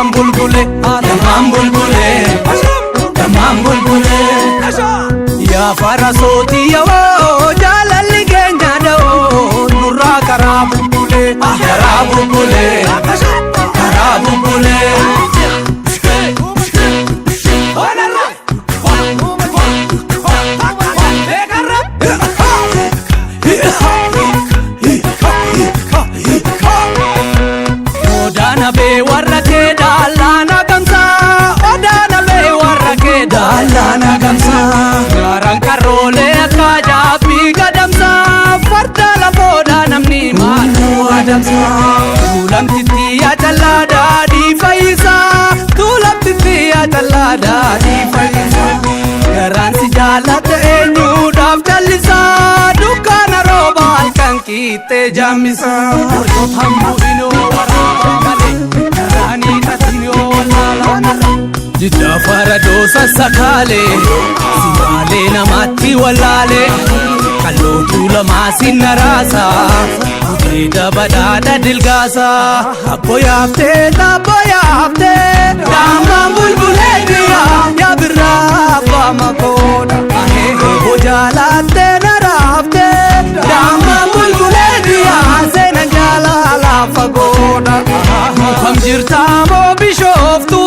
Dammaan bulbule, dammaan bulbule, dammaan bulbule. Yaa farasootii yoo jaalalli keenya dha'oo nurraa karaa bubbule, karaa bubbule, karaa bubbule. Odaana bee warra kee daalaana gamsaa, odaana bee warra kee daalaana gamsaa. Gaaraan karoolee akka jaabbii gadamsaa, farda lafoodha namni maaluu adamsaa. Tuulamtitti yaa callaa daadhii fayyisaa, tuulamtitti yaa callaa daadhii fayyisaa. Garaan si jaallate eenyuudhaaf callisaa, dukkaana rooba halkan qiixxee jaammisaa. Hordofan bu'inoo waraabaa malee, karaanii tatinoo wallaalaa malee. Jiddaa faradoo sassakaalee, simaalee namatti wallaalee. Kallootuu lamaa sinna raasaa, gudeeda badhaadha dilgaasaa. Abbo yaaftee, abbo yaaftee, daammaan bulbulee dhiyaa yaa birraa abbaa makoodha. Obbo jaalaattee na raaftee, daammaan bulbulee dhiyaa seena jaalala fagoodha. Kam jirtaa moo bishooftu,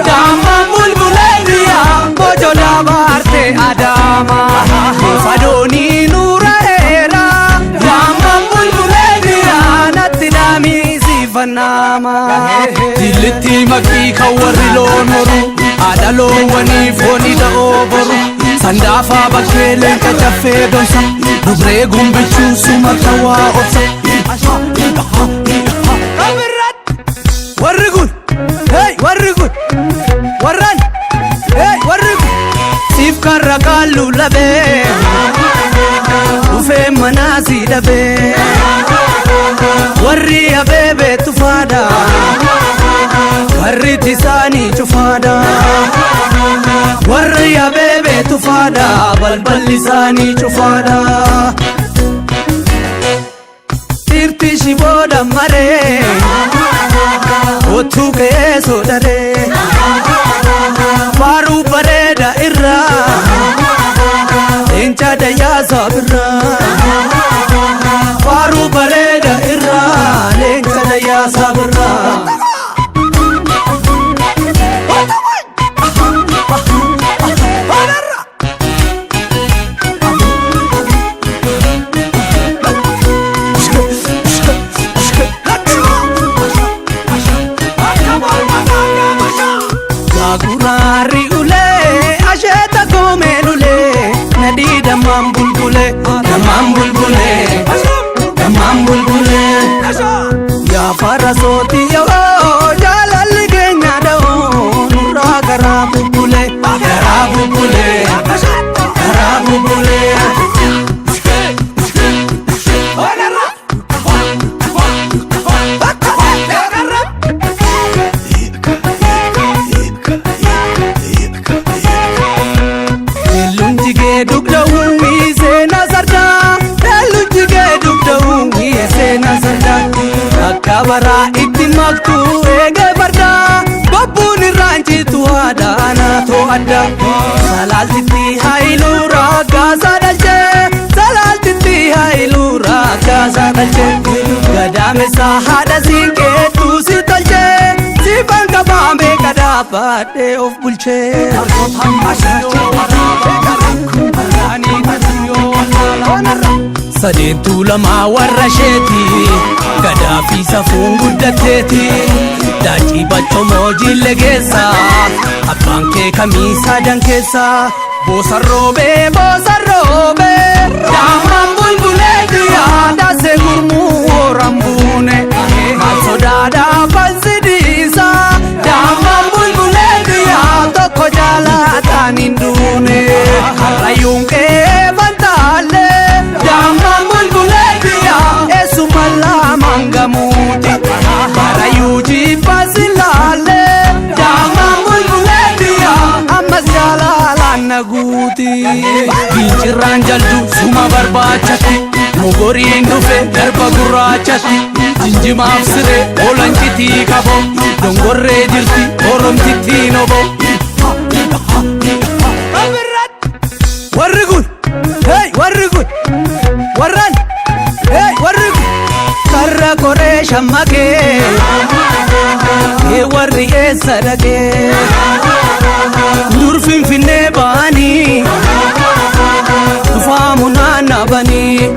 daammaan bulbulee dhiyaa bojola baarte Adaama. Fadoonii nuura heera, daammaan bulbulee dhiyaa natti dhaamii siifanaama. Jillitti makii kan warri loon horu, haadha loowwanii foonii da'oo boru. Sandaafaa bakkee leenca caffee donsa, dubree gumbichuu suma tawaa obsa. Warri kun, hey warri kun, warran, hey warri kun. Siif karra kaallu labee, dhufee manaa si dhabee. Warri abeebee tufaadha, karri isaanii cufaadha. Warri abeebee tufaadha, balballi isaanii cufaadha. Dhiirti shibooda maree, otuu ka'ee sodaree. Faaruu bareeda irraa, leenca dayyaasa birraa. Faaruu bareeda irraa, leenca dayyaasa birraa. Gaaguraarri ulee asheeta koomee lulee, nadii dammaan bulbulee, dammaan bulbulee, dammaan bulbulee. Yaa farasootii yoo jaalalli keenya dha'oo nurraa karaa bubbulee, karaa bubbulee, karaa bubbulee. Leelluun jigee dugda uwwisee na sardaa, leelluun jigee dugda uwwisee na sardaa. Akka baraa itti maktu eegee fardaa, bobbuun irraan citu haadha to'adda. Salaaltitti haayiluu raggaasaa dhalchee, salaaltitti haayiluu raggaasaa dhalchee. Gadameessa haadha siinqeetu si tolchee, siifan qabaamee kadhaabadhee of bulchee. Sadeentuu lamaa warra isheeti, gadaa fi safuun guddatteeti. Daacii bachomoo jille keessa, abbaan kee kamiisaa dan keessa. Boosarroobee boosarroobee, daammaan bulbulee dhiyaa daasee gurmuu horan buune. Maal sodaadhaa falsi dhiisaa, daammaan bulbulee dhiyaa tokko jaalataan hin duune. Karrayyuun qe'ee fantaallee, daammaan bulbulee dhiyaa eessuma lamaan gamuuti. Barayyuu jibbaa silaallee, daammaan bulbulee dhiyaa ammas jaalalaan na guuti. Gincirraan jaldu suma barbaachatti, mogoriin dhufe garba gurraachatti. Jinjimaaf siree olancitii qabo dongorree jirti oromtittiin obo. Warri kun hey warri kun warran hey warri kun karra koree shammaqee ee warri eessa dhaqee dur finfinnee ba'anii tufaamu naannabanii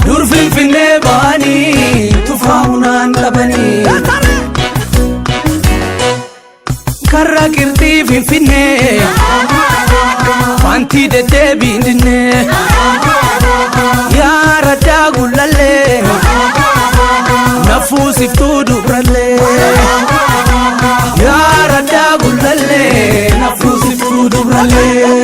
dur finfinnee ba'anii tufaamu naannabanii. Karra qirxii finfinnee wanti deddeebiin dinnee yaa raddaa gullallee nafuusiftuu dubrallee yaa raddaa gullallee nafuusiftuu dubrallee.